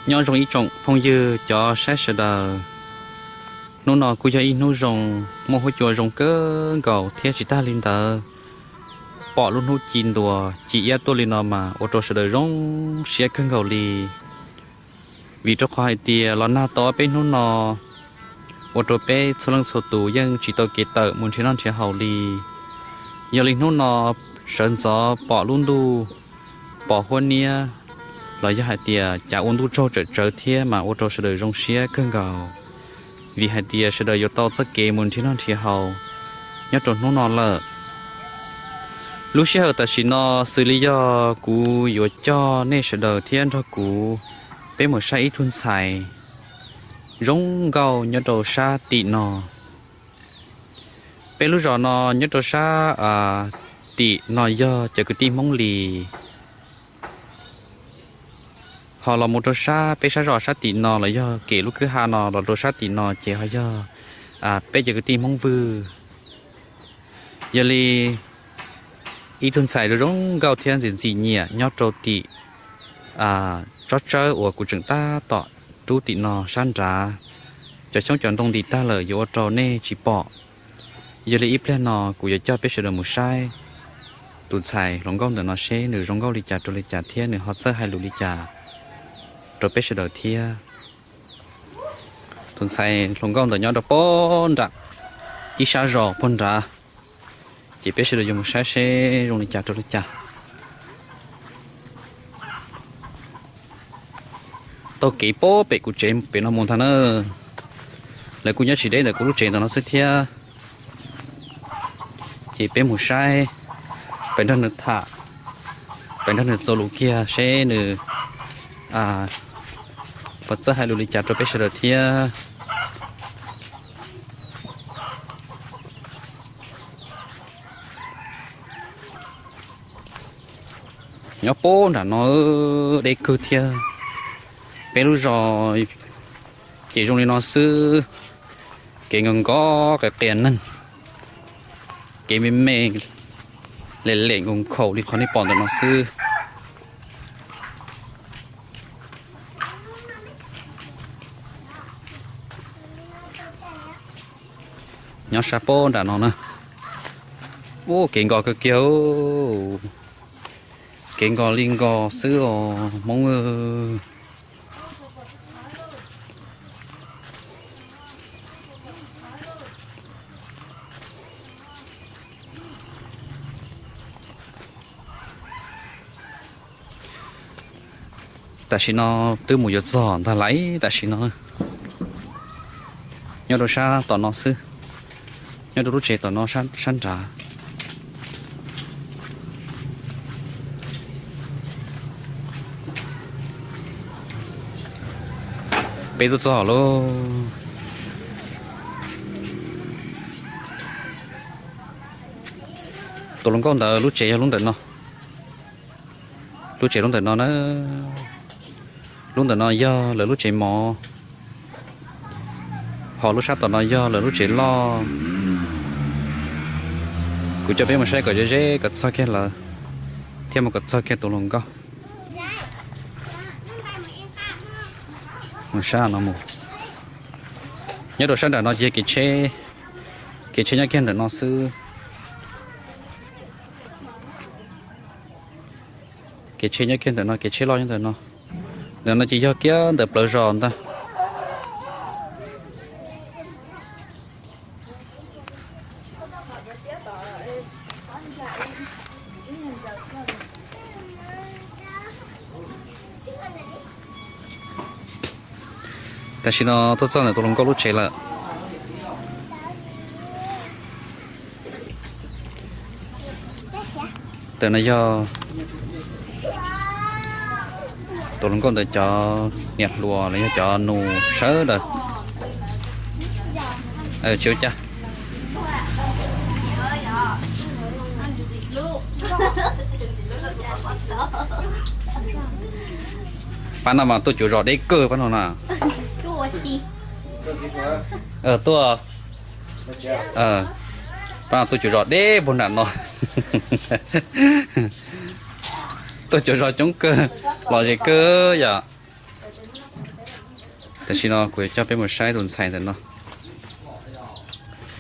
Nyob zoo ib tsoom phooj ywg cov saib sawv daws. Hnub no kuj yog ib hnub zoo, muaj huab cua zoo kawg nkaus thiab tsis tag li ntawd, pom lub hnub ci ntuas ci iab tuaj li no mas ua rau sawv daws zoo siab kawg nkaus li. Vim rau qhov hais tias los nag tau ob peb hnub no, ua rau peb txhua leej txhua tus yeej tsis tau kev tawm mus nrhiav noj nrhiav haus li. Yog li hnub no sawv ntxov pom lub ntuj pos huab niab, los yog hais tias cas ua ntuj tsaug tsawm tsawv thiab mas ua rau sawv daws zoo siab kawg nkaus, vim hais tias sawv daws yuav tau txoj kev mus nrhiav noj nrhiav haus nyob rau hnub no lawm. Lub sij hawm tam sim no xws li yog kuv yuav coj nej sawv daws thiab nrog kuv peb mus saib ib tug ntxhais zoo nkauj nyob rau sab tim no. Peb lub zos no nyob rau sab tim no yog cov kwv tij Hmoob Lis. Ho los mus rau sab peb sab zos sab tim no los yog kem lub kwj ha no los rau sab tim no ces ho yog peb cov kwv tij Hmoob Vwj. Yog li ib tug ntxhais zoo zoo nkauj thiab ntxim ntxim nyiam nyob rau tim tsob tsawb uas kuv tseem tab tom rub tim no sab nrad. Cov xyoob cov ntoo ntim tag lawm yuav ua rau nej tsis pom. Yog li ib pliag no kuv yuav coj peb sawv daws mus saib tus ntxhais hluas nkauj ntawm no seb nws zoo nkauj li cas rau li cas thiab nws ho txawj hais lus li cas rau peb sawv daws thiab. Tus ntxhais hluas nkauj ntawd nyob rau pog nram ib sab zos pog nrad, ces peb sawv daws yuav mus saib seb zoo li cas rau li cas. Taug kev pog pem kuv tsev pem no mus ntag na. Lawv kuj nyob tsis deb ntawm kuv lub tsev ntawm no xwb thiab. Ces peb mus saib, peb nrog nws tham, peb nrog nws txuas lus kiag seb nws puas txawj hais lus li cas rau peb sawv daws thiab. Nyob pog nram no deb kawg thiab. Peb lub zos ces zoo li no xwb, kev nkos nkos qias qias neeg, kev me me lem lem nkhaus nkhaus li qhov nej pom ntawm no xwb. Nyob sab pog nram no na. Ub, kev nkos kawg kiag, kev nkos li nkos xwb os Hmoob. Tam sim no twb mus yuav txog ntag lauj, tam sim no nyob rau sab tom no xwb, nyob rau lub tsev tom no sab nrad. Peb tuaj txog lauj. Tus hluas nkauj ntawd lub tsev yog lub ntawm no. Lub tsev lub ntawm no na. Lub ntawm no yog lawv lub tsev mov, ho lub sab tom no yog lawv lub tsev loj. Kuv coj peb mus saib kom ze ze kom txog kiag lawv, thiab mus kom txog kiag tus hluas nkauj. Mus sab no mus. Nyob rau sab nram no ces kev tsheb, kev tsheb nyob kiag ntawm no xwb. Kev tsheb nyob kiag ntawm no, kev tsheb loj nyob ntawm no. Ntawm no ces yog kiag ntawm plawv zos ntag. Tam sim no tuaj txog ntawm tus hluas nkauj lub tsev lawm. Ntawm no yog tus hluas nkauj ntawd cov niam hluas los yog cov nus sawv daws. Tsis ua cas. Pab no mas tuaj cuav zos deb kawg pab no na. Tuaj, pab no tuaj cuav zos deb puag nram no. Tuaj cuav zos coob kawg, lom zem kawg yom. Tam sim no kuv yuav coj peb mus saib tus ntxhais ntawm no.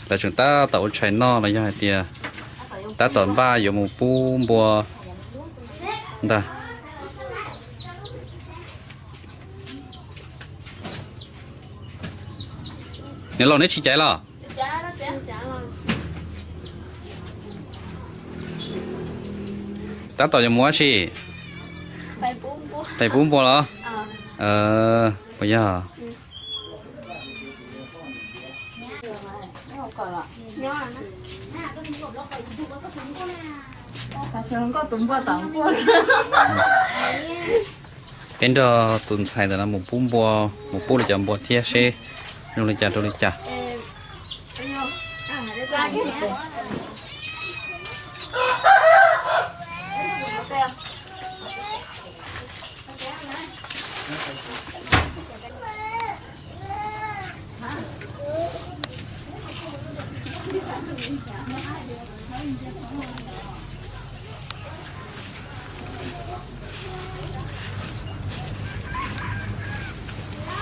Lawv tseem tab tom ua tshais noj los yog hais tias tab tom npaj yuav mus pub npua ntag. Niam laus, neb tsis caiv los? Tab tom yuav mus dab tsi? Pais pub npua los? Puas yog? Peb nrog tus ntxhais ntawm no mus pub npua, mus pub li cov npua thiab seb zoo li cas rau li cas.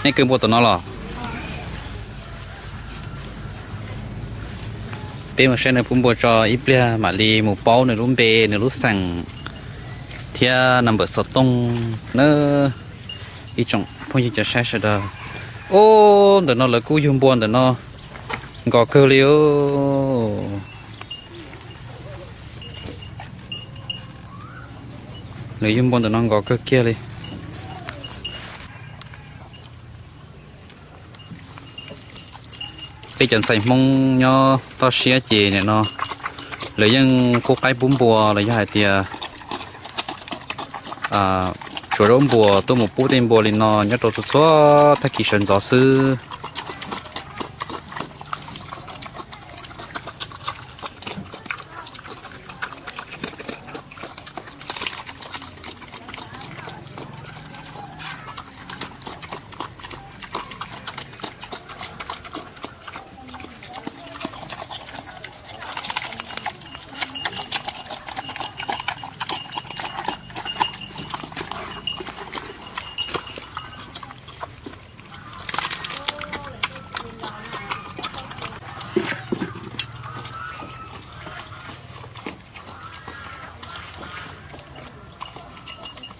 Nej kaw npua tom no los? Peb mus saib nws pub npua tso ib pliag mam li mus paub nws lub npe, nws lub xeem thiab naj npawm xov tooj na. Ib tsoom phooj ywg cov saib sawv daws, ub, ntawm no lawv kuj yug npua ntawm no nkos kawg li os. Lawv yug npua ntawm no nkos kawg kiag li. Peb cov ntxhais Hmoob nyob toj siab ces nim no lawv yeej qub qaib pub npua los yog hais tias tsuav zaub npua tuaj mus pub tej npua li no nyob rau txhua txhua tag kis sawv ntxov xwb.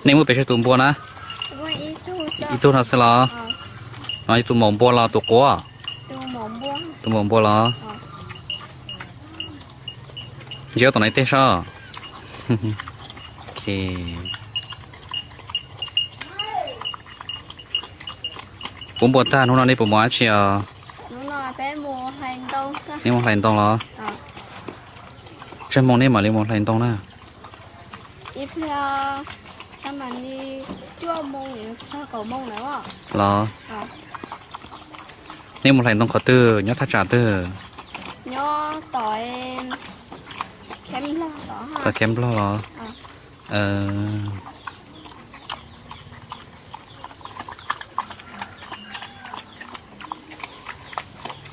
Nej muaj pes tsawg tus npua na? Ib tug no xwb los? No yog tus maum npua los tus quav? Tus maum npua los? Ntsia tom no ib teg saib. Puv npua tag hnub no nej puas mus dab tsi os? Nej mus hlais ntoo los? Tsawg moos nej mam li mus hlais ntoo na? Los, nej mus hlais ntoo qhov twg, nyob thaj tsam twg? Tom Khev Nplog los?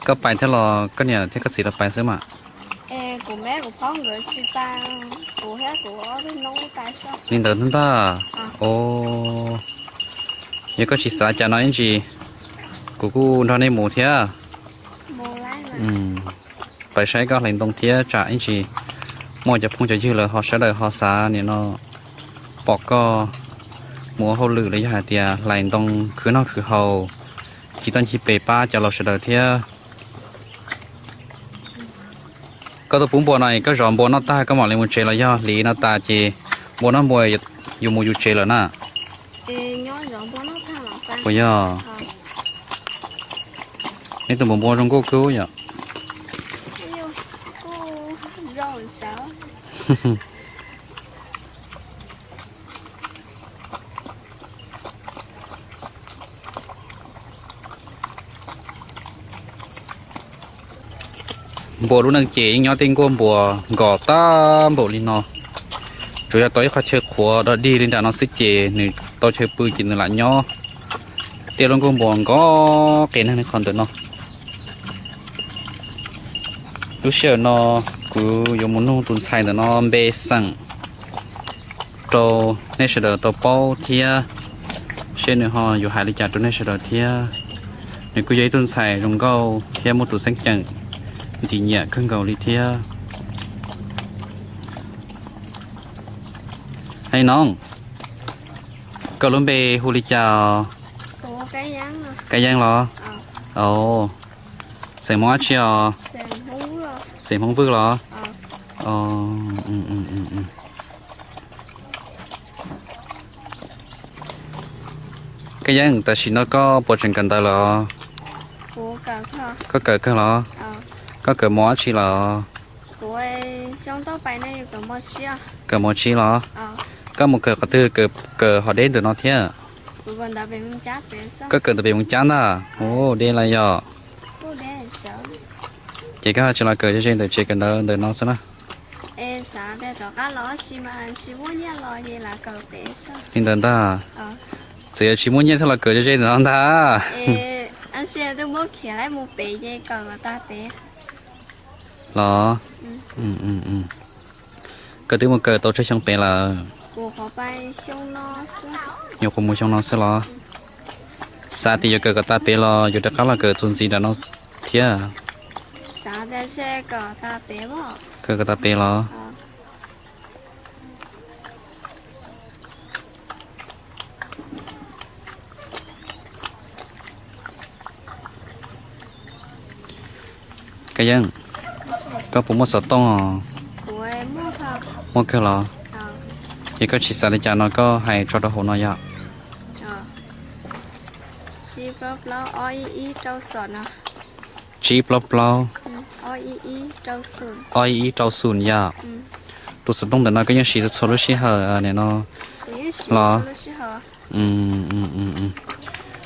Koj pais thiab los koj niam thiab koj txiv lawv pais xwb mas? Li ntawd ntag. Yog koj tsis xav cas no ib ntsis kuv kuj nrog nej mus thiab. Pais saib koj hlais ntoo thiab tsam ib ntsis muaj cov phooj cov ywg lawv ho sawv daws ho xav nim no pom koj mus ua hauj lwm los yog hais tias hlais ntoo khwv noj khwv haus ci toj ncig pes pab cov laus sawv daws thiab. Koj tuaj pub npua no koj zov npua noj tag koj mam li mus tsev los yog hliv no tas ces npua noj npua yus mus yus tsev lawm na? Puas yog? Neb tus npua npua zoo nkauj kawg yom. Npua lub neej ces yeej nyob tej nkuaj npua nkos tag npaum li no. Tsuas yog tau ib qhov chaw qhuav dog dig li nram no xwb ces nws tau chaw pw ces nws lam nyob. Tej lub nkuaj npua nkos qis neeg li qhov ntawm no. Lub sij hawm no kuv yuav mus nug tus ntxhais ntawm no npe xeem rau nej sawv daws tau paub thiab seb nws ho yuav hais li cas rau nej sawv daws thiab. Nws kuj yog ib tug ntxhais zoo nkauj thiab muaj tus xeeb ceem ntxim nyiam kawg nkaus li thiab. Hais noog, koj lub npe hu li cas? Kab Yeeb los? Xeem Hmoob dab tsi os? Xeem Hmoob Vwj los? Kab Yeeb, tam sim no koj puas tseem kawm ntawv lawm? Koj kawm kawg los? Koj kawm mos dab tsi lawm? Kawm mos tsib los? Koj mus kawm qhov twg, kawm hom deb ntawm no thiab? Koj kawm ntawm pem Moos Cab ntag. Ua deb lawm yog. Ces koj ho tsis los kawm ze ze ntawm tsev kawm ntawv ntawm no xwb na? Li ntawd ntag. Txawm yuav tsis muaj nyiaj thiaj los kawm ze ze ntawm no ntag. Los, koj twb mus kawm tau tsawg xyoo pem lawm? Nyuam qhuav mus xyoo no xwb los? Xav tias yuav kawm kom tas pem los yuav rov qab los kawm txuas ntxiv nram no thiab? Kawm kom tas pem los? Kab Yeeb, koj puas muaj xov tooj? Muaj kawg los? Ces koj tsis xav li cas no koj hais tso rau hauv no yom. Tsib plaub plaub, ob ib ib rau xoom yom. Tus xov tooj ntawm no koj yeej siv txhua lub sij hawm no los?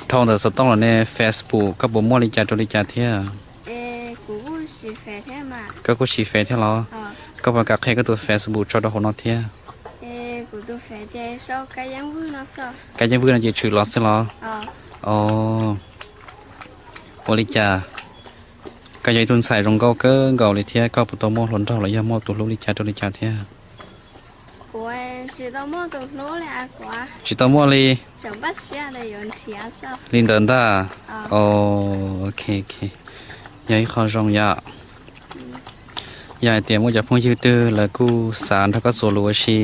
Dhau ntawm xov tooj los ne, Facebook koj puas muaj li cas rau li cas thiab? Koj kuj siv Face thiab los? Koj puas kam qhia koj tus Facebook tso rau hauv no thiab? Kab Yeeb Vwj no ces tshwm los xwb los? Ua li cas, koj yog ib tug ntxhais zoo nkauj kawg nkaus li thiab koj puas tau muaj hluas nraug los yog muaj tus hlub li cas rau li cas thiab? Tsis tau muaj li. Li ntawd ntag. Ok, yog ib qho zoo yom. Yog hais tias muaj cov phooj ywg twg lawv kuj xav nrog koj txuas lus ua si,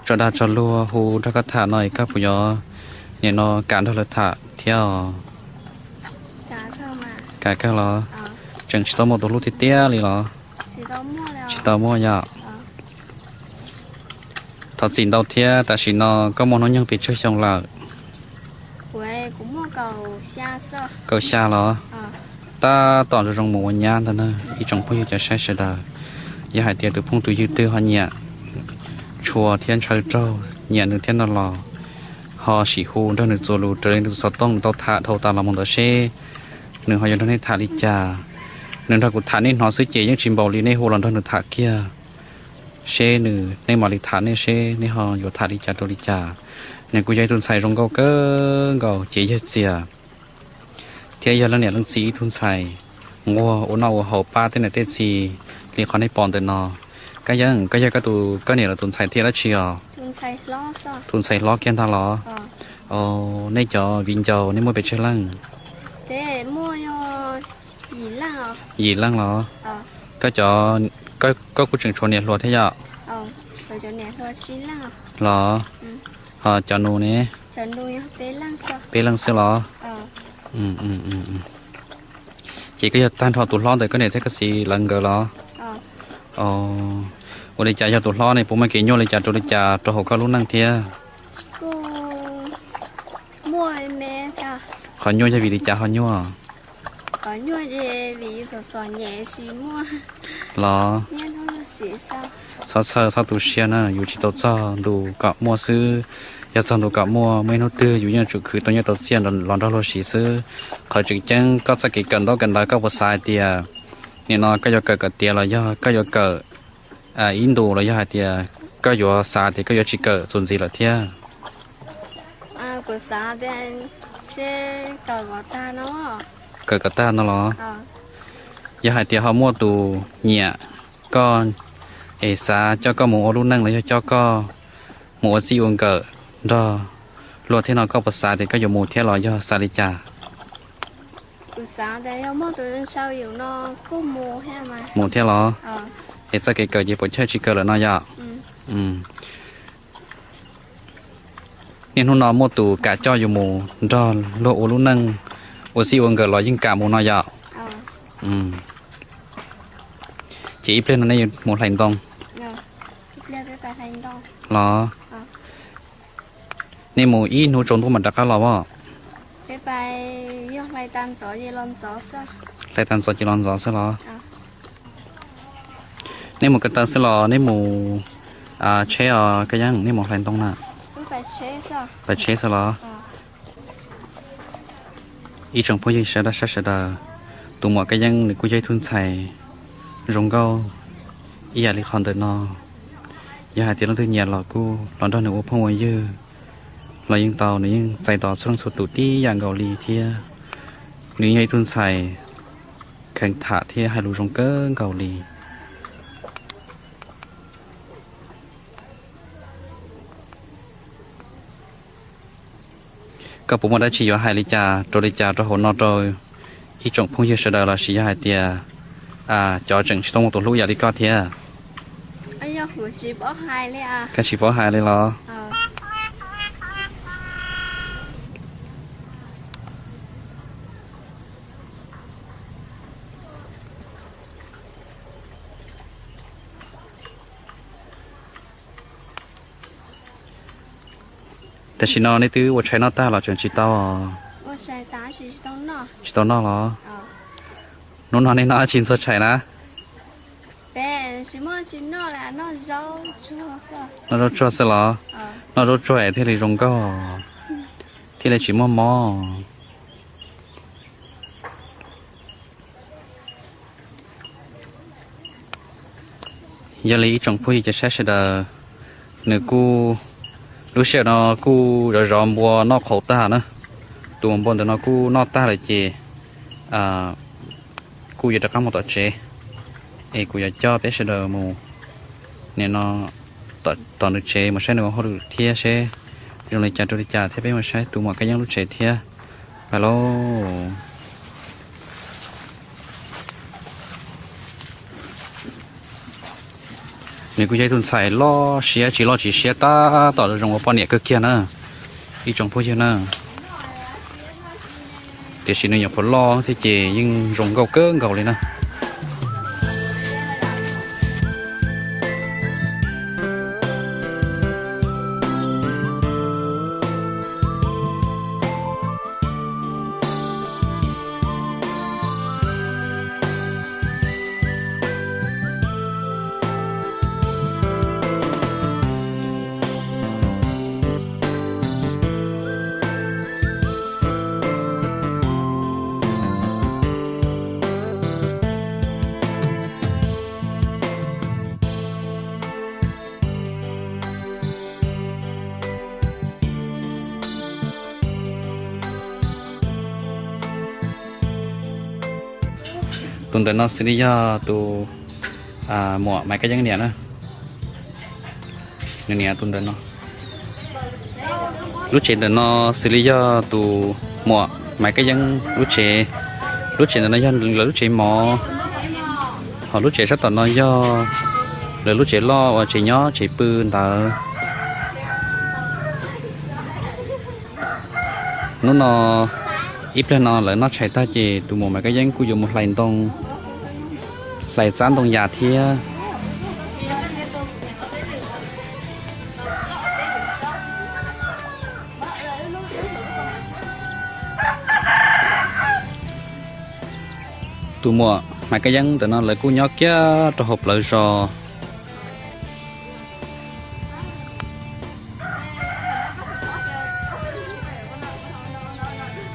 tso dag tso luag hu nrog koj tham no es koj puas yuav nim no kam nrog lawv tham thiab os? Kam kawg los? Tseem tsis tau muaj tus hlub tiag tiag li los? Tsis tau muaj yom. Thov txim ntau thiab, tam sim no koj muaj hnub nyoog pes tsawg xyoo lawm? Kaum xya los? Tab tom zoo zoo mus ua nyab ntag na ib tsoom phooj ywg cov saib sawv daws. Yog hais tias tus phooj tus ywg twg ho nyiam tshua thiab ntshaw raug, nyiam nws thiab no los, ho sim hu nrog nws txuas lus raws li nws tus xov tooj nws tau tham dhau tas los mus ntawd seb nws ho yuav nrog nej tham li cas. Nws nrog kuv tham nej hnov xwb ces yeej tsis npaum li nej hu los nrog nws tham kiag. Seb nws, nej mam li tham nej seb nej ho yuav tham li cas rau li cas. Nws kuj yog ib tug ntxhais zoo nkauj kawg nkaus, cev yawg txias, thiab yog leej niam leej txiv ib tug ntxhais nquag ua noj ua haus pab tej niam tej txiv li qhov nej pom ntawm no. Kab Yeeb, koj yog koj tus, koj niam lawv tus ntxhais thiab dab tsi os? Tus ntxhais hlob kiag ntag los? Nej cov viv ncaus nej muaj pes tsawg leej? Yim leej los? Koj cov, koj kuj tseem tshuav niam hluas thiab yom? Los, ho cov nus ne? Peb leej xwb los? Ces koj yog tag nrho tus hlob ntawm koj niam thiab koj txiv lawv nkawd los? Ua li cas yog tus hlob ne puas muaj kev nyuaj li cas rau li cas rau hauv koj lub neej thiab? Qhov nyuaj yog vim li cas ho nyuaj? Los, txhob txhawj txhob tu siab na, yus tsis tau txog ntu kom muaj xwb. Yog txog ntu kom muaj, muaj ib hnub twg yus yeej tsum khwv tau nyiaj tau txiaj los nrog luag siv xwb. Qhov tseem ceeb koj txoj kev kawm ntaub kawm ntawv koj puas xav hais tias nim no koj yuav kawm kom tiav los yog koj yuav kawm ib ntus los yog hais tias koj yuav xav tias koj yuav tsis kawm txuas ntxiv lawm thiab? Kawm kom tag no los? Yog hais tias ho muaj tus nyiam koj es xav coj koj mus ua lub neej los yog coj koj mus ua txij ua nkawm nrog luag thiab no koj puas xav tias koj yuav mus thiab los yog xav li cas? Mus thiab los? Es txoj kev kawm ces puas chawj tsis kawm lawm no yom? Niaj hnub no muaj tus kam coj yus mus nrog luag ua lub neej ua txij ua nkawm los yeej kam mus no yom? Ces ib pliag no nej mus hlais ntoo los? Nej mus ib hnub tsaus ntuj mam rov qab los os? Hlais tas ntxov ces los ntxov xwb los? Nej mus ko taw xwb los nej mus tsheb os Kab Yeeb, nej mus hlais ntoo na? Pais tsheb xwb los? Ib tsoom phooj ywg sawv daws, sawv daws, tus muam Kab Yeeb nws kuj yog ib tug ntxhais zoo nkauj ib yam li qhov ntawm no. Yog hais tias leej twg nyiam los kuj los nrog nws ua phooj ua ywg los yeej tau, nws yeej txais tos txhua leej txhua tus tib yam nkaus li thiab. Nws yog ib tug ntxhais kheev tham thiab hais lus zoo kawg nkaus li. Koj puas muaj dab tsi yuav hais li cas rau li cas rau hauv no rau ib tsoom phooj ywg sawv daws lossis yog hais tias cov tseem tsis tau muaj tus hlub yam li koj thiab? Koj tsis paub hais li los? Tam sim no nej twb ua tshais noj tag los tseem tsis tau? Tsis tau noj los? Hnub no nej noj dab tsi ntxuag tshais na? Noj zaub tsuag xwb los? Noj zaub tsuag es thiaj li zoo nkauj, thiaj li tsis muaj mob. Yog li ib tsoom phooj ywg cov saib sawv daws, nws kuj, lub sij hawm no kuj zov zov npua noj qhauv tag na. Tus npua ntawm no kuj noj tag lawm ces kuj yuav rov qab mus tom tsev, es kuv yuav coj peb sawv daws mus nim no tom nws tsev mus saib nws ua hauj lwm thiab seb zoo li cas rau li cas thiab peb mus saib tus muam Kab Yeeb lub tsev thiab. Pais lauj. Nws kuj yog ib tug ntxhais loj siab tsis loj tsis siab tab tom zoo ua poj niam kawg kiag na, ib tsoom phooj ywg na. Tiam sis nws nyuam qhuav loj thiab ces yeej zoo nkauj kawg nkaus li na. Tus ntawm no xws li yog tus muam Maiv Kab Yeeb niam na. Nws niam tus ntawm no. Lub tsev ntawm no xws li yog tus muam Maiv Kab Yeeb lub tsev. Lub tsev ntawm no yog lawv lub tsev mov, ho lub tsev sab tom no yog lawv lub tsev loj uas tsev nyob tsev pw ntawd. Hnub no ib pliag no lawv noj tshais tag ces tus muam Maiv Kab Yeeb kuj yuav mus hlais ntoo, hlais txab ntoo yas thiab. Tus muam Maiv Kab Yeeb ntawm no lawv kuj nyob kiag rau hauv plawv zos.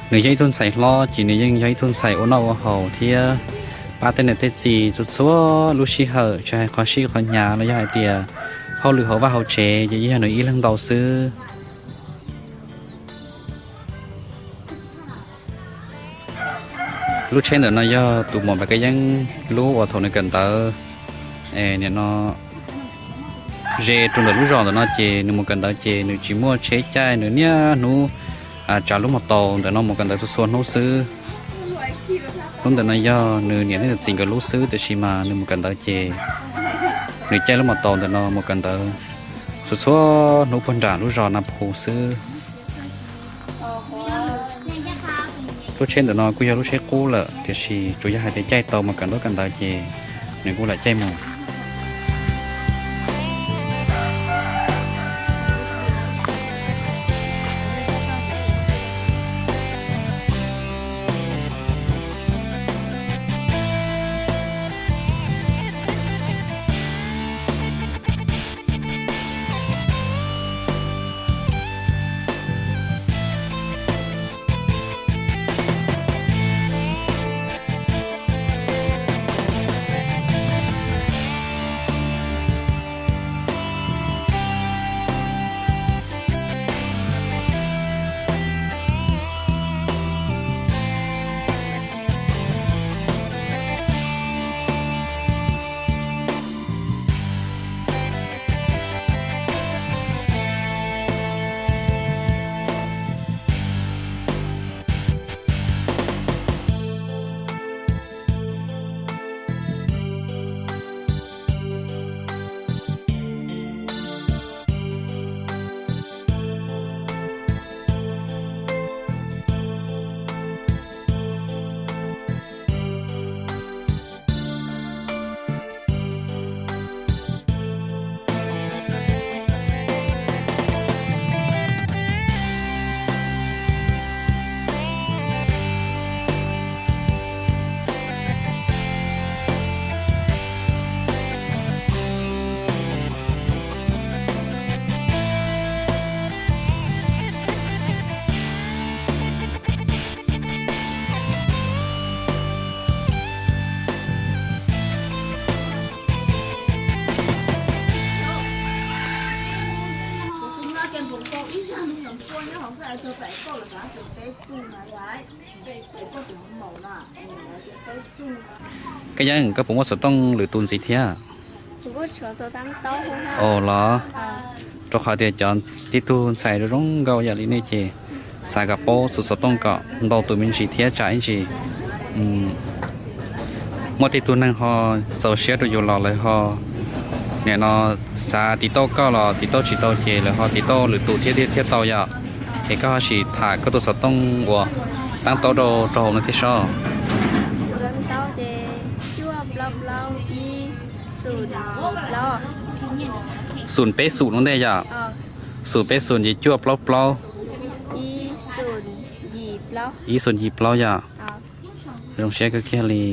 Nws yog ib tug ntxhais hlob ces nws yeej yog ib tug ntxhais ua noj ua haus thiab pab tej niam tej txiv txhua txhua lub sij hawm, tsis hais qhov sij qhov hnyav los yog hais tias hauj lwm hauv vaj hauv tsev ces yeej yog nws ib leeg ntau xwb. Lub tsheb ntawm no yog tus muam Maiv Kab Yeeb lub uas thaum nws kawm ntawv, nim no ze rau ntawm lub zos ntawm no ces nws mus kawm ntawv ces nws tsis muaj tsheb caij, nws niaj hnub tsav lub mos taus ntawm no mus kawm ntawv txhua txhua hnub xwb. Lub ntawm no yog nws niam thiab nws txiv nkawd lub xwb, tiam sis mas nws mus kawm ntawv ces nws caij lub mos taus ntawm no mus kawm ntawv txhua txhua hnub puag nram lub zos Na Phu xwb. Lub tsheb ntawm no kuj yog lub tsheb qub lawm, tiam sis tsuas yog hais tias caij tau mus kawm ntaub kawm ntawv ces nws kuj lam caij mus. Koj Yeeb, koj puas muaj xov tooj lwm tus ntxiv thiab? Ua los, rau qhov tias cov tib tug ntxhais zoo zoo nkauj yam li nej ces xav kom paub xov tooj kom ntau tus me ntsis thiab tsam ib ntsis muaj tej tug neeg ho txaus siab rau yus los lawv ho nim no xav tiv tauj koj los tiv tauj tsis tau ces lawv ho tiv tauj lwm tus thiab thiab tau yom. Es koj ho sim tham koj tus xov tooj uas tab taub rau rau hauv no thiab sob. Xum peb xum no ntej yom. Xum peb xum yim cuaj plaub plaub. Ib xum yim plaub yom. Zoo siab kawg kiag li.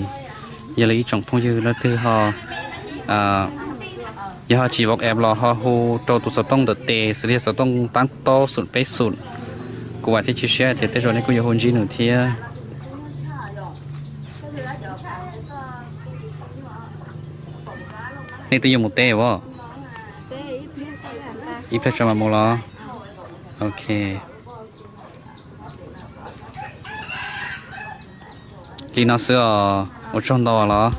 Yog li ib tsoom phooj ywg leej twg ho, yog ho tsis vau app los ho hu rau tus xov tooj ntawm tes xws li xov tooj tab taub xum peb xum. Kuv vam thiab cia siab tias tej zaum nej kuj yuav hu ntsib nws thiab. Nej twb yuav mus teb as? Ib pliag tso mam mus los. Ok. Li no xwb os, ua tsaug ntau los.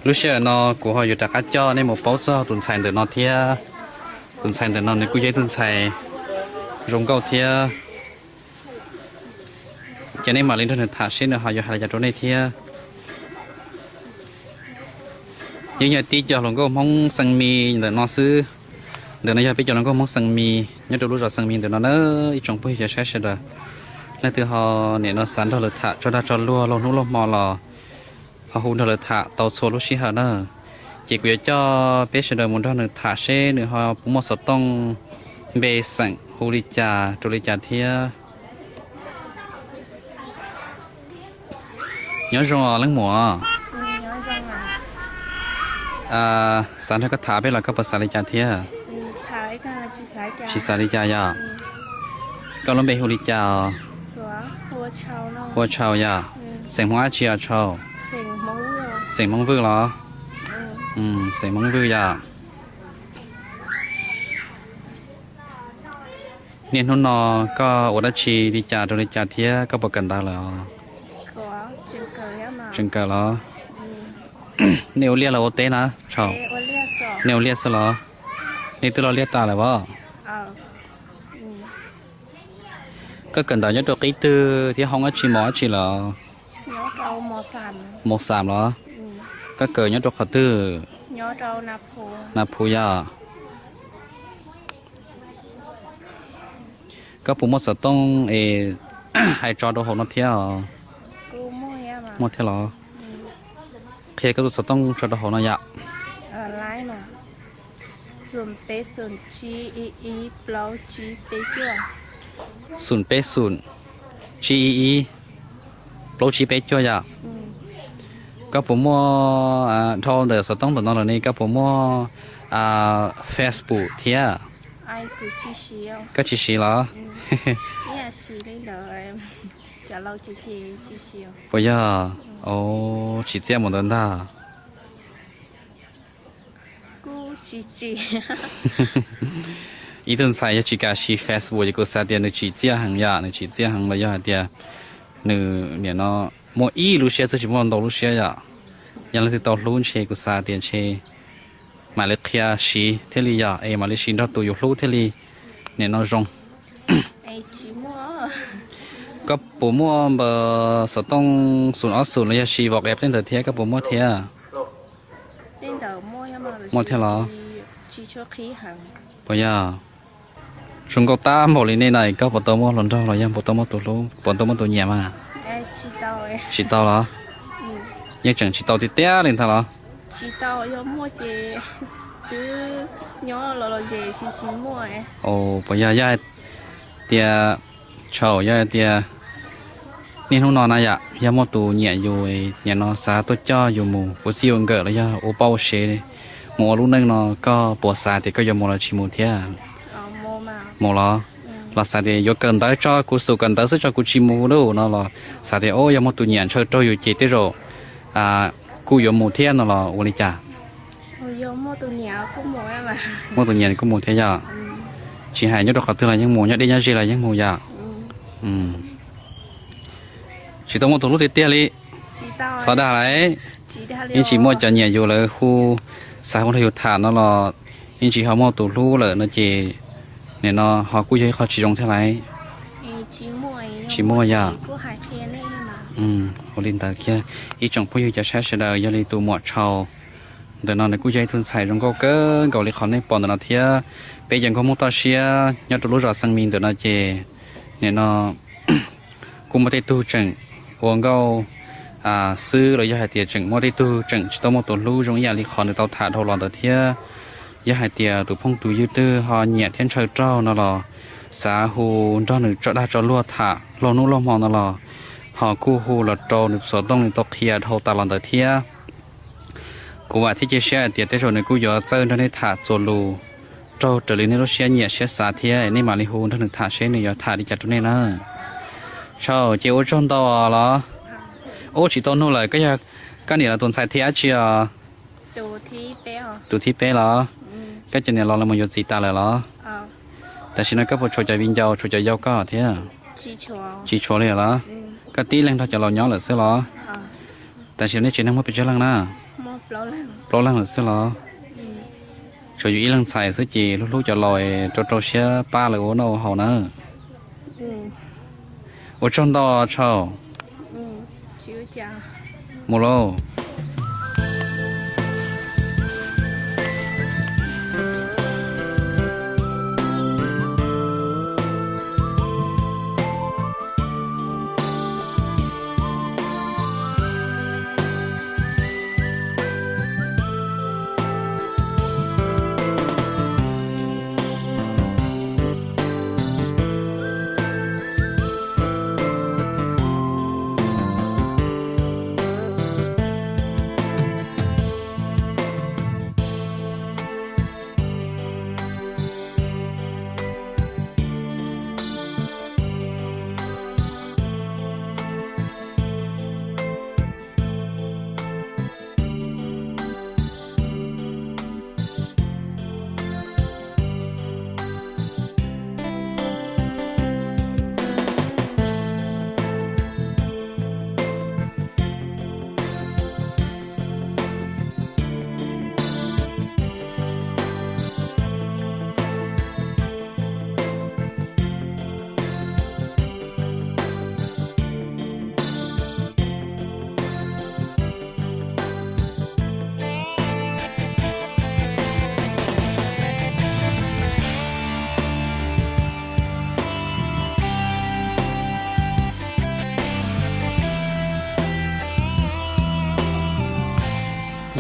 Lub sij hawm no kuv ho yuav rov qab coj nej mus paub txog tus ntxhais ntawm no thiab. Tus ntxhais ntawm no nws kuj yog ib tug ntxhais zoo nkauj thiab. Ces nej mam li nrog nws tham seb nws ho yuav hais li cas rau nej thiab. Yeej yog tib co hluas nkauj Hmoob xeem Mis ntawm no xwb. Ntawm no yog peb cov hluas nkauj Hmoob xeem Mis nyob rau lub zos xeem Mis ntawm no na, ib tsoom phooj ywg cov saib sawv daws. Leej twg ho nim no xav nrog lawv tham tso dag tso luag laug hnub laug hmo los ho hu nrog lawv tham tau txhua lub sij hawm na. Ces kuv yuav coj peb sawv daws mus nrog nws tham seb nws ho puas muaj xov tooj npe xeem hu li cas rau li cas thiab. Nyob zoo os leej muam. Xav nrog koj tham peb los koj puas xav li cas thiab? Tsis xav li cas yom. Koj lub npe hu li cas? Hu ua Tshau yom. Xeem Hmoob dab tsi os Tshau? Xeem Hmoob Vwj los? Xeem Hmoob Vwj yom. Niaj hnub no koj ua dab tsi li cas rau li cas thiab koj puas kawm ntawv lawm? Tseem kawm los? Nej ua liaj los ua teb na Tshau? Nej ua liaj xwb los? Nej twb loj liaj tas lawm os. Koj kawm ntawv nyob rau qib twg thiab hoob dab tsi mos dab tsi lawm? Mos xam los? Koj kawm nyob rau qhov twg? Nas Phuv yom. Koj puas muaj xov tooj es hais tso rau hauv no thiab? Muaj thiab los? Qhia koj tus xov tooj tso rau hauv no yom. Xoom peb xoom, tsib ib ib, plaub tsib peb cuaj yom. Koj puas muaj, dhau ntawm xov tooj ntawm no lawm ne koj puas muaj Facebook thiab? Koj tsis siv los? Puas yog? Tsim txiaj mus ntawd ntag. Ib tug ntxhais yog tsis kam siv Facebook ces kuv xav tias nws tsim txiaj heev yom, nws tsim txiaj heev los yog hais tias nws nim no muaj ib lub siab xwb tsis muaj ntau lub siab yom. Yog leej twg tau hlub ntshe kuv xav tias ntshe mam li qhia siv thiaj li yom, es mam li siv nrog tus yus hlub thiaj li nim no zoo. Koj puas muaj npawb xov tooj xoom ob xoom los yog siv Vauv Ev tej ntawd thiab koj puas muaj thiab? Muaj thiab los? Puas yog? Zoo nkauj tab npaum li nej na koj puas tau muaj hluas nraug los yog puas tau muaj tus hlub puas tau muaj tus nyiam mas? Tsis tau los? Yeej tseem tsis tau tiag tiag li ntag los? Puas yog, yog hais tias, Tshau, yog hais tias niaj hnub no na yom, yog muaj tus nyiam yus, nyiam no xav tuaj coj yus mus ua txij ua nkawm los yog ua poj ua sev mus ua lub neej no koj puas xav tias koj yuav mus los tsis mus thiab? Mus los? Los xav tias yuav kawm ntawv tso kuv xub kawm ntawv xwb tso kuv tsis mus lawm no los xav tias o yog muaj tus nyiam ntshaw raug yus ces tej zaum kuj yuav mus thiab no los ua li cas? Muaj tus nyiam kuj mus thiab yom. Tsis hais nyob rau qhov twg los yeej mus, nyob deb nyob ze los yeej mus yom. Tsis tau muaj tus hlub tiag tiag li? Txhob dag lawm. Yeej tsis muaj cov nyiam yus lawv hu, xav hu nrog yus tham no los yeej tsis ho muaj tus hlub lawm no ces nim no ho kuj yog ib qho tsis zoo thiab lawm. Tsis muaj yom. Ua li ntawd kiag ib tsoom phooj ywg cov saib sawv daws, yog li tus muam Tshau ntawm no nws kuj yog ib tug ntxhais zoo nkauj kawg nkaus li qhov nej pom ntawm no thiab. Peb cov nkauj Hmoob toj siab nyob rau lub zos Xeev Mis ntawm no ces nim no kuj muaj tej tug tseem ua nkauj xwb los yog hais tias tseem muaj tej tug tseem tsis tau muaj tus hlub zoo ib yam li qhov nws tau tham dhau los ntawd thiab. Yog hais tias tus phooj tus ywg twg ho nyiam thiab ntshaw raug no los xav hu nrog nws tso dag tso luag tham laug hnub laug hmo no los ho kuj hu los rau nws tus xov tooj nws tau qhia dhau tas los ntawd thiab. Kuv vam thiab cia siab hais tias tej zaum nws kuj yuav txawj nrog nej tham txuas lus raug raws li nej lub siab nyiam siab xav thiab nej mam li hu nrog nws tham seb nws yuav tham li cas rau nej na. Tshau, ces ua tsaug ntau los? Ub, tsis tau nug lawm, koj yog, koj niam los tus ntxhais thib dab tsi os? Tus thib peb los? Koj cov niam los lawv mus yuav txiv tas lawm los? Tam sim no koj puas tshuav cov viv ncaus tshuav cov yau koj thiab? Tsis tshuav li los? Koj tib leeg nrog cov laus nyob lawm xwb los? Tam sim no nej tsev neeg muaj pes tsawg leej na? Plaub leeg lawm xwb los? Tsuas yus ib leeg ntxhais xwb ces hlub hlub cov laus, rau rau siab pab lawv ua noj ua haus na. Ua tsaug ntau Tshau. Mus lauj.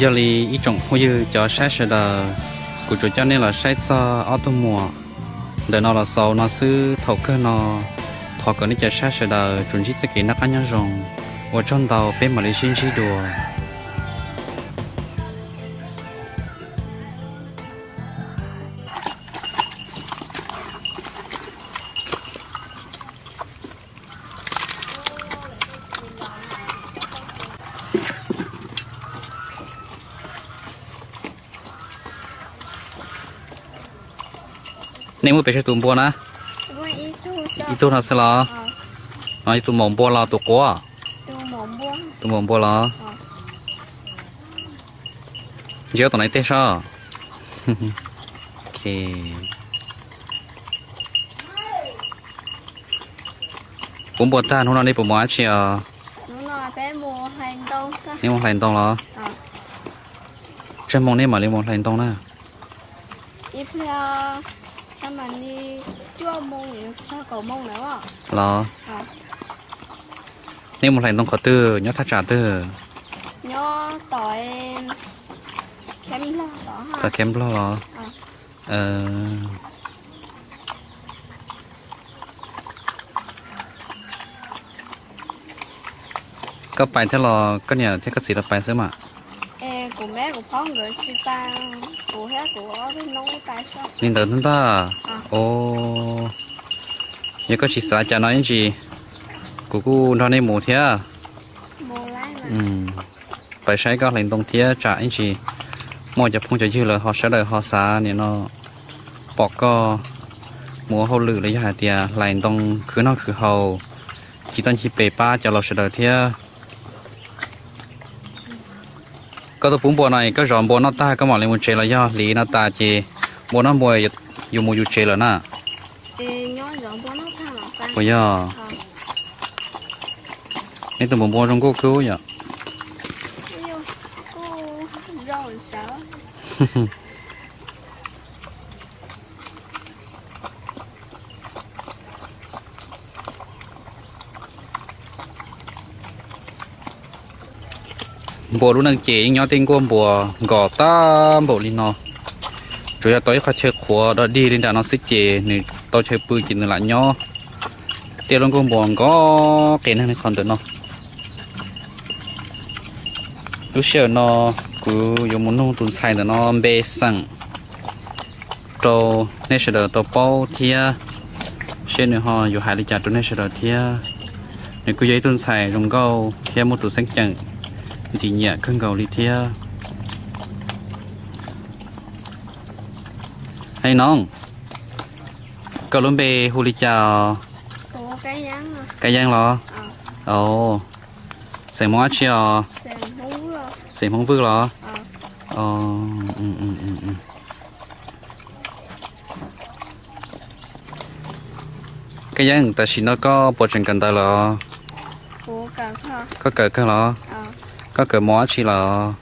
Yog li ib tsoom phooj ywg cov saib sawv daws, kuv tsuas coj nej los saib txog ob tug muam ntawm no los xaus no xwb. Thaum kawg no thov kom nej cov saib sawv daws tsuas ntsib txoj kev noj qab nyob zoo. Ua tsaug ntau, peb mam li sib ntsib dua. Nej muaj pes tsawg tus npua na? Ib tug no xwb los? No yog tus maum npua los tus quav? Tus maum npua los? Ntsia tus no ib teg seb. Puv npua tag hnub no nej puas mus dab tsi os? Nej mus hlais ntoo los? Tsawg moo nej mam li mus hlais ntoo na? Los? Nej mus hlais ntoo qhov twg, nyob thaj tsam twg? Thaj Khev Nplog los? Koj pais thiab los koj niam thiab koj txiv lawv pais xwb mas? Li ntawd ntag. Yog koj tsis xav cas no ib ntsis kuv kuj nrog nej mus thiab. Pais saib koj hlais ntoo thiab tsam ib ntsis muaj cov phooj cov ywg lawv ho sawv daws ho xav nim no pom koj mus ua hauj lwm los yog hais tias hlais ntoo khwv noj khwv haus, ncig toj ncig pes pab cov laus sawv daws thiab. Koj tuaj pub npua no es koj zov npua noj tag koj mam li mus tsev los yog hliv no tas ces npua noj npua yus mus yus tsev lawm na? Puas yog? Nej tus npua npua zoo nkauj kawg yom. Npua lub neej ces yeej nyob tej nkuaj npua nkos tag npaum li no. Tsuas yog tau ib qhov chaw qhuav dog dig li nram no xwb ces nws tau chaw pw ces nws lam nyob. Tej lub nkuaj npua nkos qias neeg li qhov ntawm no. Lub sij hawm no kuv yuav mus nug tus ntxhais ntawm no npe xeem rau nej sawv daws tau paub thiab, seb nws ho yuav hais li cas rau nej sawv daws thiab. Nws kuj yog ib tug ntxhais zoo nkauj thiab muaj tus xeeb ceem ntxim nyiam kawg nkaus li thiab. Hais no, koj lub npe hu li cas? Kab Yeeb los? Xeem Hmoob dab tsi os? Xeem Hmoob Vwj los? Koj yeej, tam sim no koj puas tseem kawm ntawv los? Koj kawm kawg los? Koj kawm mos dab tsi los?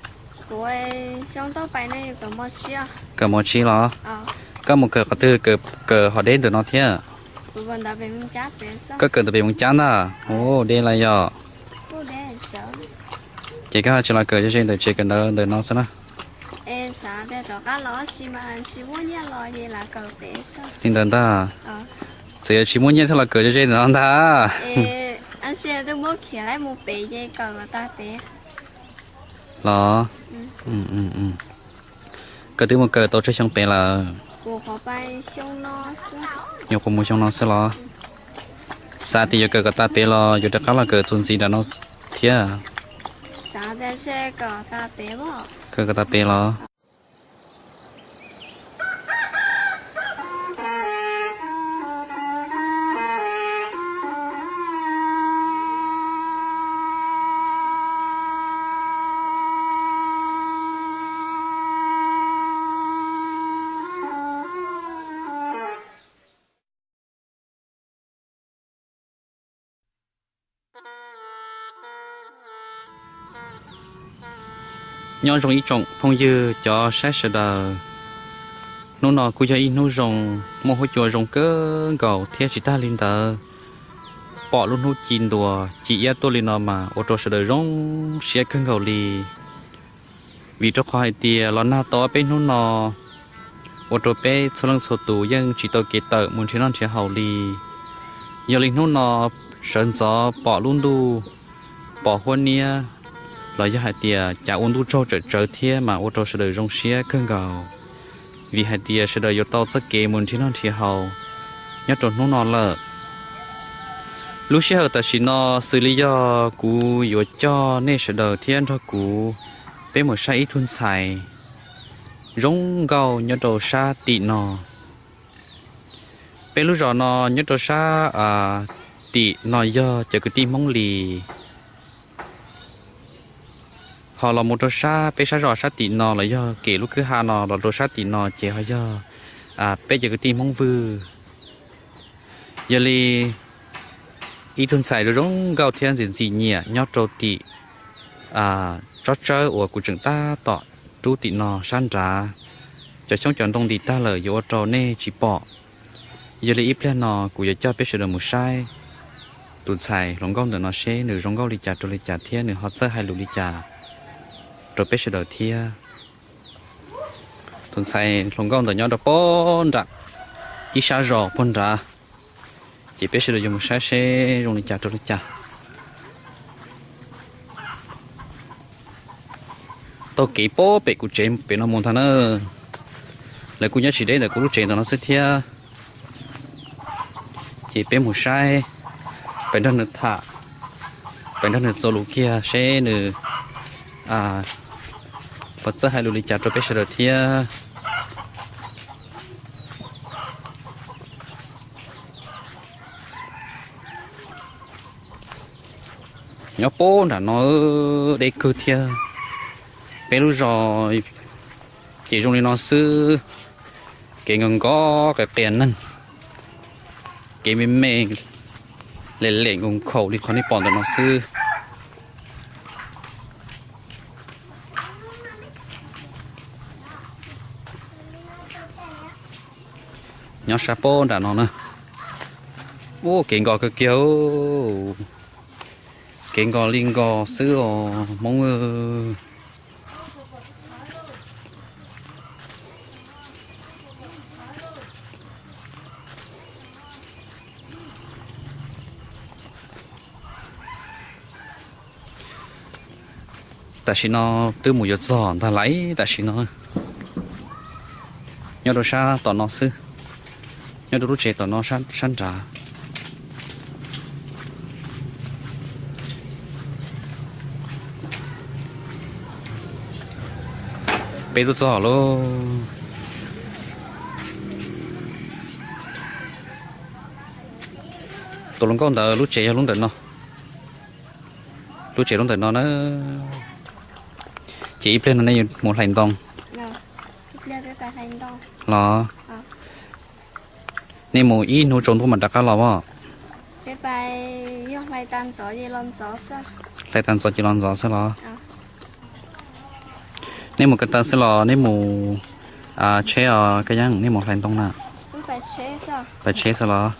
Kawm mos tsib los? Koj mus kawm qhov twg, kawm hov deb ntawm no thiab? Koj kawm ntawm pem Moos Cab ntag. Ua deb lawm yog. Ces koj ho tsis los kawm ze ze ntawm tsev kawm ntawv ntawm no xwb na? Li ntawd ntag. Txawm yuav tsis muaj nyiaj thiaj los kawm ze ze ntawm no ntag. Los, koj twb mus kawm tau tsawg xyoo pem lawm? Nyuam qhuav mus xyoo no xwb los? Xav tias yuav kawm kom tas pem los yuav rov qab los kawm txuas ntxiv nram no thiab? Kawm kom tas pem los? Nyob zoo ib tsoom phooj ywg cov saib sawv daws. Hnub no kuj yog ib hnub zoo, muaj huab cua zoo kawg nkaus thiab tsis tag li ntawd, pom lub hnub ci ntuas ci iab tuaj li no mas ua rau sawv daws zoo siab kawg nkaus li. Vim rau qhov hais tias los nag tau ob peb hnub no, ua rau peb txhua leej txhua tus yeej tsis tau kev tawm mus nrhiav noj nrhiav haus li. Yog li hnub no sawv ntxov pom lub ntuj pom huab niab, los yog hais tias cas ua ntuj tsaug tsawm tsawv thiab mas ua rau sawv daws zoo siab kawg nkaus, vim hais tias sawv daws yuav tau txoj kev mus nrhiav noj nrhiav haus nyob rau hnub no lawm. Lub sij hawm tam sim no xws li yog kuv yuav coj nej sawv daws thiab nrog kuv peb mus saib ib tug ntxhais zoo nkauj nyob rau sab tim no. Peb lub zos no nyob rau sab tim no yog cov kwv tij Hmoob Lis. Ho los mus rau sab peb sab zos sab tim no los yog kem lub kwj ha no los rau sab tim no ces ho yog peb cov kwv tij Hmoob Vwj. Yog li ib tug ntxhais zoo zoo nkauj thiab ntxim ntxim nyiam nyob rau tim tsob tsawb uas kuv tseem tab tom rub tim no sab nrad. Cov xyoob cov ntoo ntim tag lawm yuav ua rau nej tsis pom. Yog li ib pliag no kuv yuav coj peb sawv daws mus saib tus ntxhais hluas nkauj ntawm no seb nws zoo nkauj li cas rau li cas thiab nws ho txawj hais lus li cas rau peb sawv daws thiab. Tus ntxhais hluas nkauj ntawd nyob rau pog nram ib sab zos pog nrad, ces peb sawv daws yuav mus saib seb zoo li cas rau li cas. Taug kev pog pem kuv tsev pem no mus ntag na. Lawv kuj nyob tsis deb ntawm kuv lub tsev ntawm no xwb thiab. Ces peb mus saib, peb nrog nws tham, peb nrog nws txuas lus kiag seb nws puas txawj hais lus li cas rau peb sawv daws thiab. Nyob pog nram no deb kawg thiab. Peb lub zos ces zoo li no xwb, kev nkos nkos qias qias neeg, kev me me lem lem nkaus nkhaus li qhov nej pom ntawm no xwb. Nyob sab pog nram no na. Ua kev nkos kawg kiag, kev nkos li nkos xwb os Hmoob. Tam sim no twb mus yuav txog ntag lauj, tam sim no nyob rau sab tom no xwb, nyob rau lub tsev tom no sab nrad. Peb twb txog lauj. Tus hluas nkauj ntawd lub tsev yog lub ntawm no. Lub tsev lub ntawm no na. Ces ib pliag no nej yuav mus hlais ntoo los? Nej mus ib hnub tsaus ntuj mam rov qab los os? Hlais tas ntxov ces los ntxov xwb los? Nej mus ko taw xwb los nej mus tsheb os Kab Yeeb, nej mus hlais ntoo na? Pais tsheb xwb los?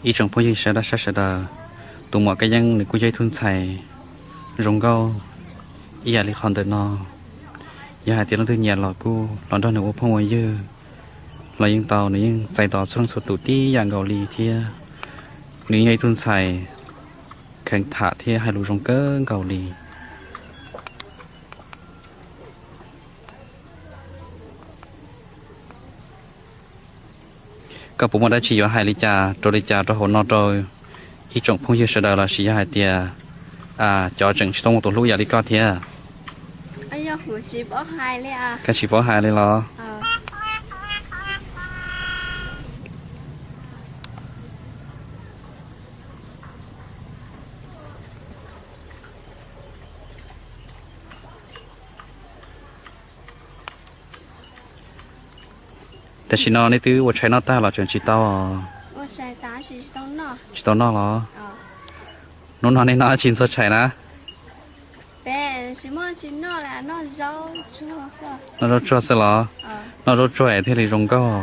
Ib tsoom phooj ywg sawv daws, sawv daws, tus muam Kab Yeeb nws kuj yog ib tug ntxhais zoo nkauj ib yam li qhov ntawm no. Yog hais tias leej twg nyiam los kuj los nrog nws ua phooj ua ywg los yeej tau, nws yeej txais tos txhua leej txhua tus tib yam nkaus li thiab. Nws yog ib tug ntxhais kheev tham thiab hais lus zoo kawg nkaus li. Koj puas muaj dab tsi yuav hais li cas rau li cas rau hauv no rau ib tsoom phooj ywg sawv daws lossis yog hais tias cov tseem tsis tau muaj tus hlub yam li koj thiab? Koj tsis paub hais li los? Tam sim no nej twb ua tshais noj tag los tseem tsis tau? Tsis tau noj los? Hnub no nej noj dab tsi ntxuag tshais na? Noj zaub tsuag xwb los? Noj zaub tsuag thiaj li zoo nkauj,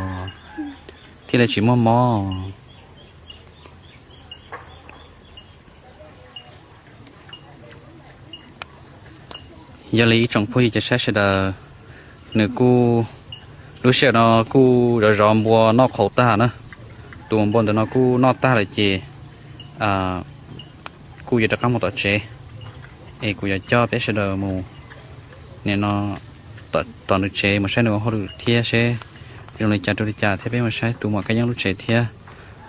thiaj li tsis muaj mob. Yog li ib tsoom phooj ywg cov saib sawv daws, nws kuj, lub sij hawm no kuj zov zov npua noj qhauv tag na. Tus npua ntawm no kuj noj tag lawm ces kuj yuav rov qab mus tom tsev, es kuv yuav coj peb sawv daws mus nim no tom nws tsev mus saib nws ua hauj lwm thiab seb zoo li cas rau li cas thiab peb mus saib tus muam Kab Yeeb lub tsev thiab.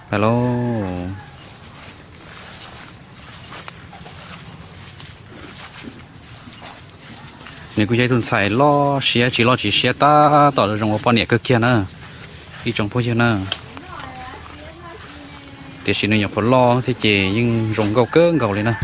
Pais lauj. Nws kuj yog ib tug ntxhais loj siab tsis loj tsis siab tab tom zoo ua poj niam kawg kiag na, ib tsoom phooj ywg na. Tiam sis nws nyuam qhuav loj thiab ces yeej zoo nkauj kawg nkaus li na.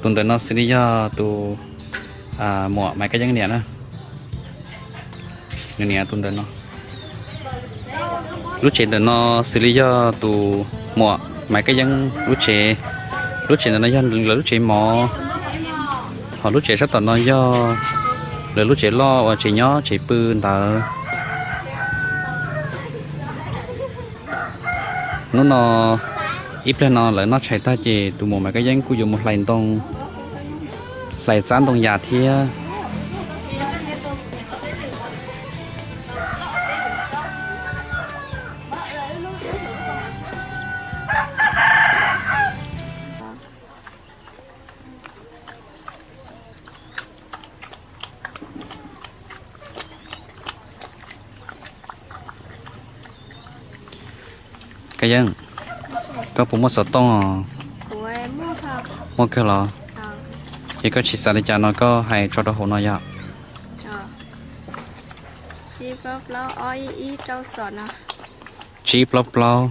Tus ntawm no xws li yog tus muam Maiv Kab Yeeb niam na. Nws niam tus ntawm no. Lub tsev ntawm no xws li yog tus muam Maiv Kab Yeeb lub tsev. Lub tsev ntawm no yog lawv lub tsev mov, ho lub tsev sab tom no yog lawv lub tsev loj uas tsev nyob tsev pw ntawd. Hnub no ib pliag no lawv noj tshais tag ces tus muam Maiv Kab Yeeb kuj yuav mus hlais ntoo, hlais txab ntoo yas thiab. Kab Yeeb, koj puas muaj xov tooj? Muaj kawg los? Ces koj tsis xav li cas no koj hais tso rau hauv no yom. Tsib plaub plaub,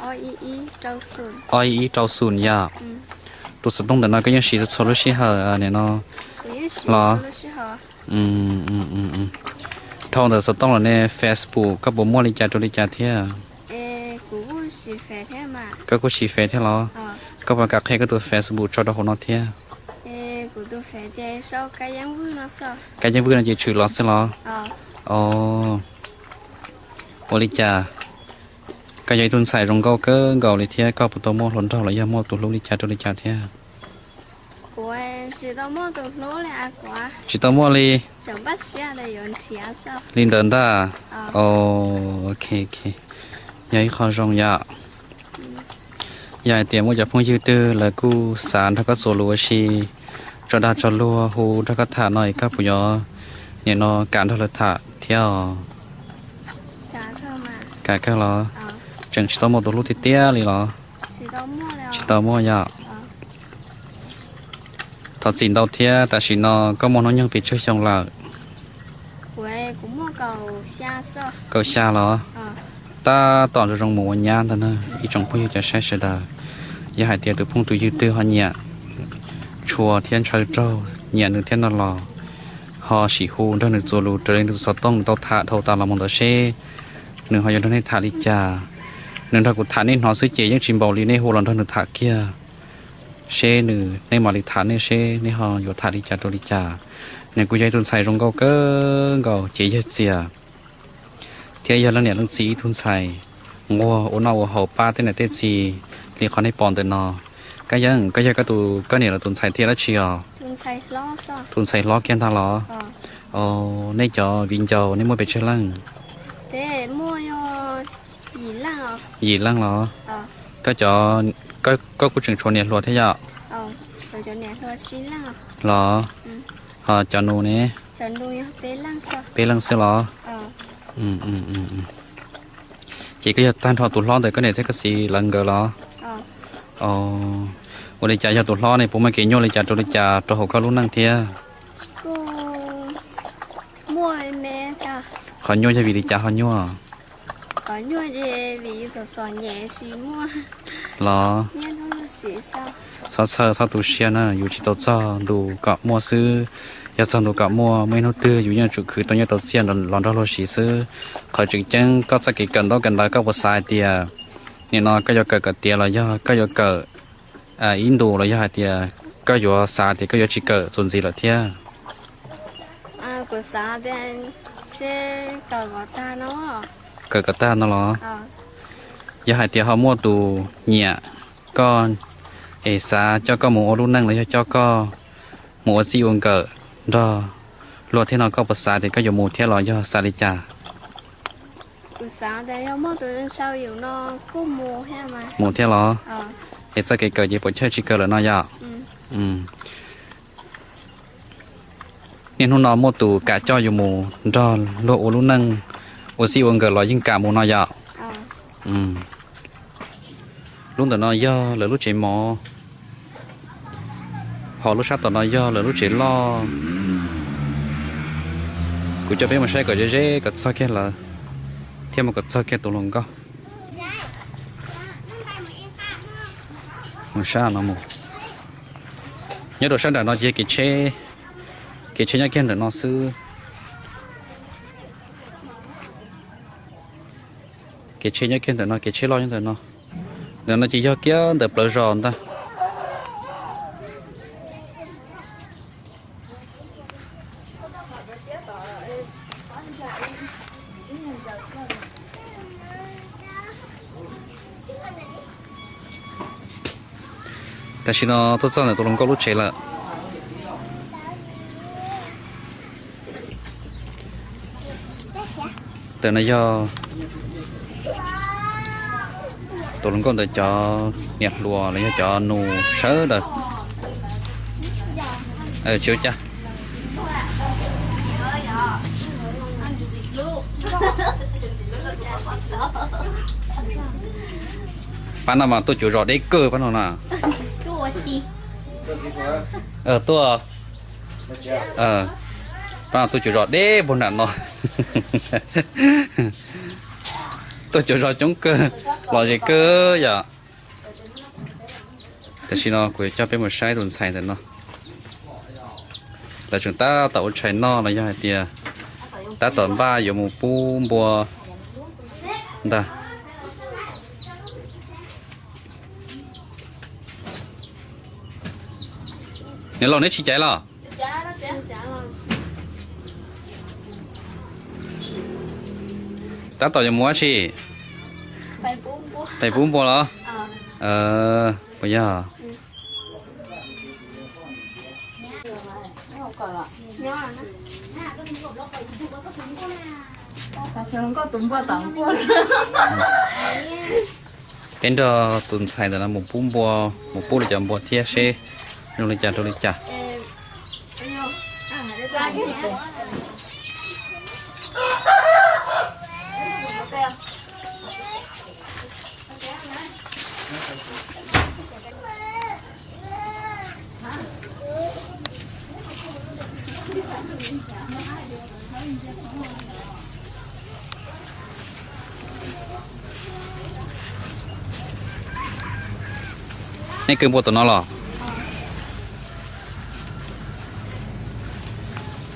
ob ib ib rau xum yom. Tus xov tooj ntawm no koj yeej siv txhua lub sij hawm nim no los? Dhau ntawm xov tooj los ne Facebook koj puas muaj li cas rau li cas thiab? Koj kuj siv Face thiab los? Koj puas kam qhia koj tus Facebook tso rau hauv no thiab? Kab Yeeb Vwj no ces tshwm los xwb los? Ua li cas, koj yog ib tug ntxhais zoo nkauj kawg nkaus li thiab koj puas tau muaj hluas nraug los yog muaj tus hlub li cas rau li cas thiab? Kuv Tsis tau muaj li. Li ntawd ntag. Ok, yog ib qho zoo yom. Yog hais tias muaj cov phooj ywg twg lawv kuj xav nrog koj txuas lus ua si, tso dag tso luag hu nrog koj tham no es koj puas yuav nim no kam nrog lawv tham thiab os? Kam kawg los? Tseem tsis tau muaj tus hlub tiag tiag li los? Tsis tau muaj yom. Thov txim ntau thiab, tam sim no koj muaj hnub nyoog pes tsawg xyoo lawm? Kaum xya los? Tab tom zoo zoo mus ua nyab ntag na ib tsoom phooj ywg cov saib sawv daws. Yog hais tias tus phooj tus ywg twg ho nyiam tshua thiab ntshaw raug, nyiam nws thiab no los ho sim hu nrog nws txuas lus raws li nws tus xov tooj nws tau tham dhau tas los mus ntawd seb nws ho yuav nrog nej tham li cas. Nws nrog kuv tham nej hnov xwb ces yeej tsis npaum li nej hu los nrog nws tham kiag. Seb nws, nej mam li tham nej seb nej ho yuav tham li cas rau li cas. Nws kuj yog ib tug ntxhais zoo nkauj kawg nkaus, cev yawg txias, thiab yog leej niam leej txiv ib tug ntxhais nquag ua noj ua haus pab tej niam tej txiv li qhov nej pom ntawm no. Kab Yeeb, koj yog koj tus, koj niam lawv tus ntxhais thiab dab tsi os? Tus ntxhais hlob kiag ntag los? Nej cov viv ncaus nej muaj pes tsawg leej? Yim leej los? Koj, koj kuj tseem tshuav niam hluas thiab yom? Los, ho cov nus ne? Peb leej xwb los? Ces koj yog tag nrho tus hlob ntawm koj niam thiab koj txiv lawv nkawd los? Ua li cas yog tus hlob ne, puas muaj kev nyuaj li cas rau li cas rau hauv koj lub neej thiab? Qhov nyuaj yog vim li cas ho nyuaj? Los, txhob txhawj txhob tu siab na, yus tsis tau txog ntu kom muaj xwb. Yog txog ntu kom muaj, muaj ib hnub twg yus yeej tsum khwv tau nyiaj tau txiaj los nrog luag siv xwb. Qhov tseem ceeb koj txoj kev kawm ntaub kawm ntawv koj puas xav hais tias nim no koj yuav kawm kom tiav los yog koj yuav kawm ib ntus los yog hais tias koj yuav xav tias koj yuav tsis kawm txuas ntxiv lawm thiab? Kawm kom tag no los? Yog hais tias ho muaj tus nyiam koj es xav coj koj mus ua lub neej los yog coj koj mus ua txij ua nkawm nrog luag thiab no koj puas xav tias koj yuav mus thiab los yog xav li cas? Mus thiab los? Es txoj kev kawm ces puas chawj tsis kawm lawm no yom? Niaj hnub no muaj tus kam coj yus mus nrog luag ua lub neej ua txij ua nkawm los yeej kam mus no yom? Lub ntawm no yog lawv lub tsev mov, ho lub sab tom no yog lawv lub tsev loj. Kuv coj peb mus saib kom ze ze kom txog kiag lawv, thiab mus kom txog kiag tus hluas nkauj. Mus sab no mus. Nyob rau sab nram no ces kev tsheb, kev tsheb nyob kiag ntawm no xwb. Kev tsheb nyob kiag ntawm no, kev tsheb loj nyob ntawm no. Ntawm no ces yog kiag ntawm plawv zos ntag. Tam sim no tuaj txog ntawm tus hluas nkauj lub tsev lawm. Ntawm no yog tus hluas nkauj ntawd cov niam hluas los yog cov nus sawv daws. Tsis ua cas. Pab no mas tuaj cuv zos deb kawg pab no na. Tuaj, pab no tuaj cuv zos deb npaum nram no. Tuaj cuv zos coob kawg, lom zem kawg yom. Tam sim no kuv coj peb mus saib tus ntxhais ntawm no. Lawv tseem tab tom ua tshais noj los yog hais tias tab tom npaj yuav mus pub npua ntag. Niam laus neb tsis caiv los? Tab tom yuav mus dab tsi? Pais pub npua los? Puas yog? Peb nrog tus ntxhais ntawm no mus pub npua, mus pub li cov npua thiab seb zoo li cas rau li cas. Nej kaw npua tom no los?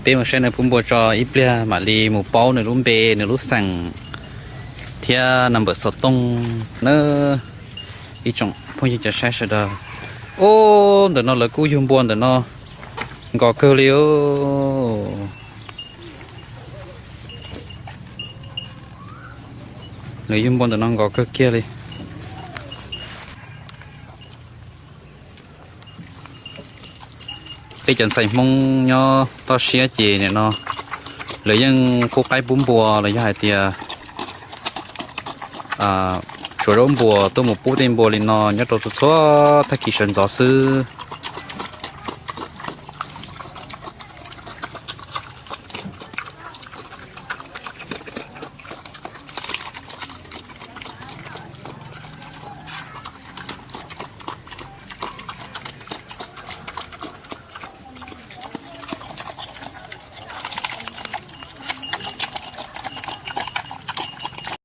Peb mus saib nws pub npua tso ib pliag mam li mus paub nws lub npe, nws lub xeem thiab naj npawm xov tooj na. Ib tsoom phooj ywg cov saib sawv daws, ub, ntawm no lawv kuj yug npua ntawm no nkos kawg li os. Lawv yug npua ntawm no nkos kawg kiag li. Peb cov ntxhais Hmoob nyob toj siab ces nim no lawv yeej qub qaib pub npua los yog hais tias tsuav zaub npua tuaj mus pub tej npua li no nyob rau txhua txhua tag kis sawv ntxov xwb.